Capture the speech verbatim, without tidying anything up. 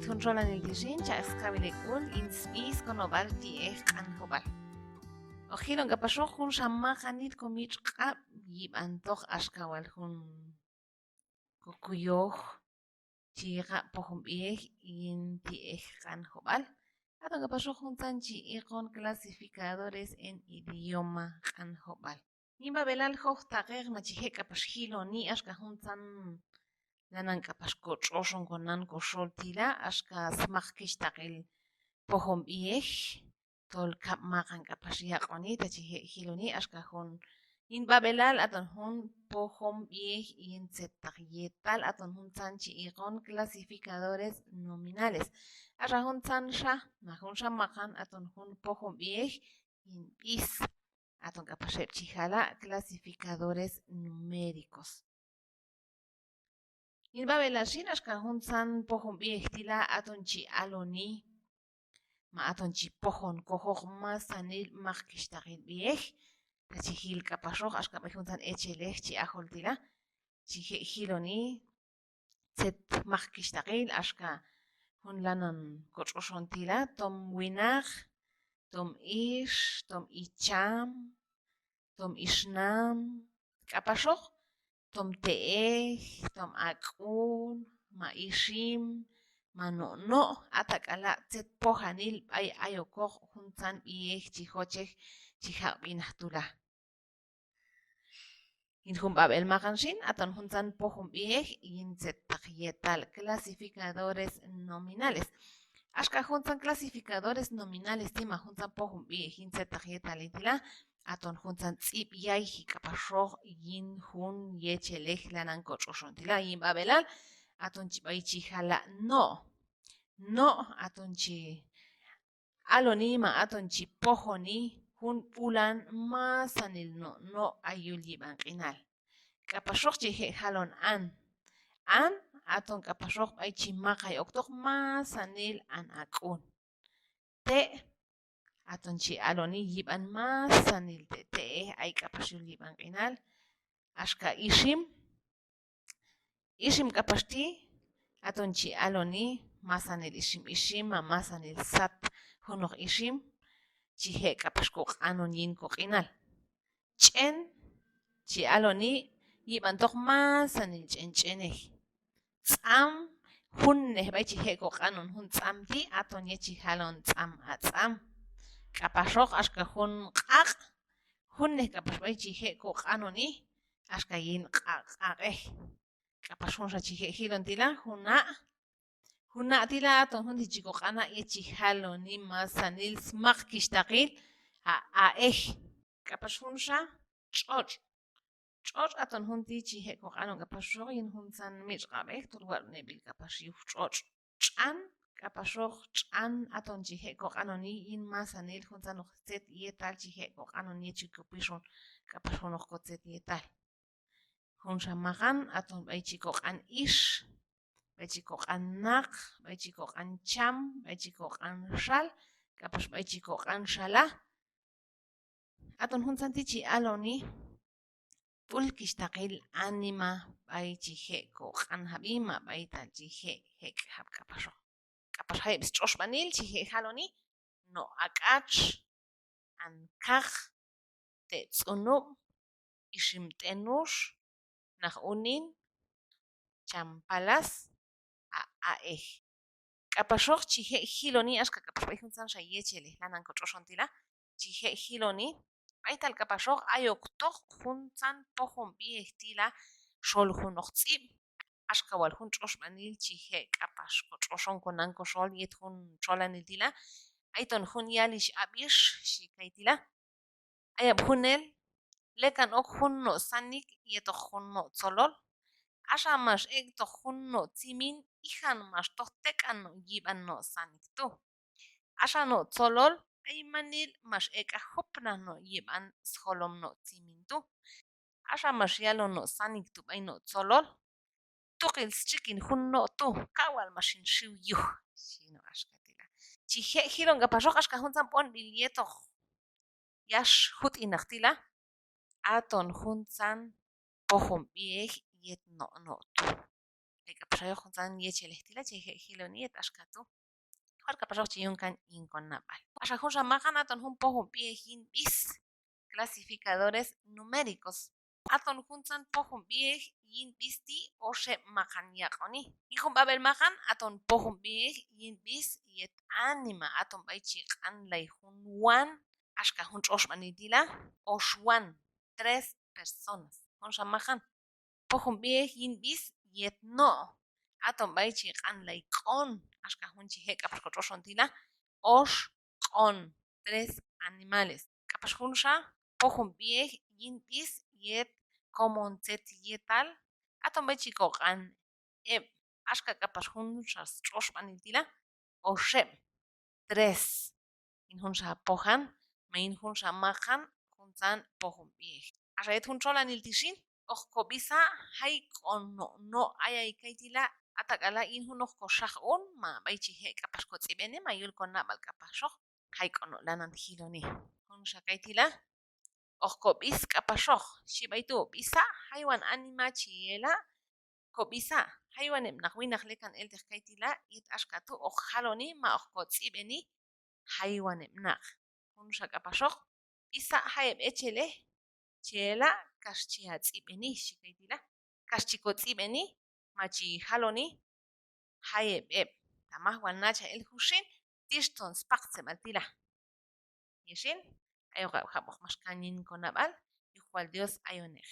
Jun txolanil ti' xin, cha' skawil hek'ul yin sb'i skonob'al ti'ej Q'anjob'al. Hoq jilon k'apaxoq junxa maqanil komitx'q'ab' yib'antoq axka wal jun kokuyoj chi yiqa' pojom b'ihej yin ti'ej Q'anjob'al. Aton k'apaxoq juntzan chi iqon clasificadores en idioma Q'anjob'al. Yin b'ab'elal jojtaqej ma chi je' k'apax jiloni axka juntzan lanan k'apax kotx'oxon konan koxol ti' la, axka smaq kixtaqil pojom b'ihej tol kab' maqan k'apax yaq'oni, ta chi je' jiloni axka jun yin b'ab'elal aton jun pojom b'ihej yin tzettaq yetal, aton juntzan chi iqon clasificadores nominales. Axa juntzanxa ma junxa maqan aton jun pojom b'ihej yin b'is, aton k'apax heb' chi jala' clasificadores numéricos. Yin b'ab'elal xin axka juntzan pojom b'ihej ti' la aton chi aloni ma aton chi pojon kojoq masanil maq kixtaqil b'ihej, ta chi jil k'apaxoq axka b'ay juntzan echelej chi ajol ti' la, chi je' jiloni tzet maq kixtaqil axka jun lanan kotx'oxon ti' la, tom winaq, tom ix, tom icham, tom ixnam, k'apaxoq tom te'ej, tom ak'un, ma ixim, ma no' no', atak'ala' tzet pojanil b'ay ayokoq juntzan b'ihej chi jochej chi jaq' b'inaj tu' la. Yin jun b'ab'el maqan xin aton juntzan pojom b'ihej yin tzettaq yetal, clasificadores nominales. Axka juntzan clasificadores nominales ti' ma juntzan pojom b'ihej yin tzettaq yetal ti' la, aton juntzan tz'ib' yayji k'apaxoq yin jun yechelej lanan kotx'oxon ti' la. Yin b'ab'elal aton chi b'ay chi jala' no'. No' aton chi aloni ma aton chi pojoni jun b'ulan masanil no' no' ay yul yib'an q'inal. K'apaxoq chi je' jalon an. An aton k'apaxoq b'ay chi maqay oktoq masanil an ak'un. Te' aton chi aloni yib'an masanil te' te'ej ay k'apax yul yib'an q'inal. Axka ixim, ixim k'apax ti' aton chi aloni masanil ixim ixim ma masanil sat junoq ixim chi je' k'apax koq'anon yin koq'inal. Ch'en chi aloni yib'antoq masanil ch'en ch'enej. Tz'am, junnej b'ay chi je' koq'anon jun tz'am ti' aton yet chi jalon tz'am atz'am. K'apaxoq axka jun q'aq', junnej k'apax b'ay chi je' koq'anoni axka yin q'aq' q'aq'ej. K'apax junxa chi je' jilon ti' la, jun na'. Jun na' ti' la aton jun ti' chi koq'ana' yet chi jaloni masanil smaq kixtaqil a' a'ej. K'apax junxa tx'otx'. Tx'otx' aton jun ti' chi je' koq'anon k'apaxoq yin juntzan mitx'q'ab'ej tol watx'neb'il k'apax yuj tx'otx'. Tx'an, k'apaxoq tx'an aton chi je' koq'anoni yin masanil juntzanoq tzet yetal chi je' koq'anon yet chi kopixon k'apax junoq kotzet yetal. Junxa maqan aton b'ay chi koq'an ix, b'ay chi koq'an naq, b'ay chi koq'an cham, b'ay chi koq'an xal, k'apax b'ay chi koq'an xala. Aton juntzan ti' chi aloni b'ul kixtaqil anima b'ay chi je' koq'anjab'i ma b'aytal chi je' jek'jab' k'apaxoq. K'apax jayeb' stx'oxb'anil chi je' jaloni: no' ak'atx, an kaq, te' tz'unub', ixim t'enux, naq unin, cham palas, a' a'ej. K'apaxoq chi je' jiloni axka k'apax b'ay juntzanxa yechelej lanan kotx'oxon ti' la, chi je' jiloni b'aytal k'apaxoq ay oktoq juntzan pojom b'ihej ti' la xol junoq tz'ib'. Axka wal jun tx'oxb'anil chi je' k'apax kotx'oxon konan koxol yet jun txolanil ti' la, ayton jun yalixh ab'ix xhi kay ti' la. Ayab' junel, lekan ok jun no' sanik yetoq jun no' tzolol. Axa max ek'toq jun no' tzimin, ijan max toj tek'an no' yib'an no' sanik tu'. Axa no' tzolol aymanil max ek'aj jupnaj no' yib'an sjolom no' tzimin tu'. Axa max yalon no' sanik tu' b'ay no' tzolol: tuqil stxikin jun no' tu', kaw wal max hin xiw yuj, xhi no' axka ti' la. Chi je' jilon k'apaxoq axka juntzan b'onb'il yetoq yax jut'inaq ti' la, aton juntzan pojom b'ihej yet no' no' tu'. ay k'apax ayoq juntzan yechelej ti' la chi je' jiloni yet axka tu'. Jal k'apaxoq chi yun kan yin konab'al. Axa junxa maqan aton jun pojom b'iej yin b'is, clasificadores numéricos. Aton juntzan pojom b'iej yin b'is ti' oxeb' maqan yaq'oni. Yin jun b'ab'el maqan aton pojom b'iej yin b'is yet anima, aton b'ay chi q'anlay jun wan, axka jun tx'oxb'anil ti' la, oxwan, tres personas. Junxa maqan pojom b'iej yin b'is yet no', aton b'ay chi q'anlay k'on, axka jun chi je' k'apax kotx'oxon ti' la, ox, k'on, tres animales. K'apax junxa pojom b'iej yin b'is yet komon tzet yetal, aton b'ay chi koq'an eb', axka k'apax junxa stx'oxb'anil ti' la, oxeb', tres. Yin junxa pojan ma yin junxa maqan juntzan pojom b'iej. Axa yet jun txolanil ti' xin, hoq kob'isa' jay k'ono' no' ayay kay ti' la, a tak'ala' yin junoq koxaq un ma b'ay chi je' k'apax kotz'ib'eni ma yul konab'al k'apaxoq jay k'ono' lanan jiloni. Junxa kay ti' la, hoq kob'is k'apaxoq, xhi b'ay tu', b'isa' jaywan anima chi yela', kob'isa' jaywan heb' naq winaq lekan elteq kay ti' la, yet axka tu' hoq jaloni ma hoq kotz'ib'eni jaywan heb' naq. Junxa k'apaxoq, b'isa' jay heb' echelej chi ela' kax chi hatz'ib'eni, xhi kay ti' la, kax chi kotz'ib'eni ma chi jaloni jay heb' heb'. Ta maj wal nachaj el juj xin, tixton spaqtzeb'al ti' la. Yet xin, ayoqab' jab'oq max kan yin konab'al, yuj wal Dios ayoneq.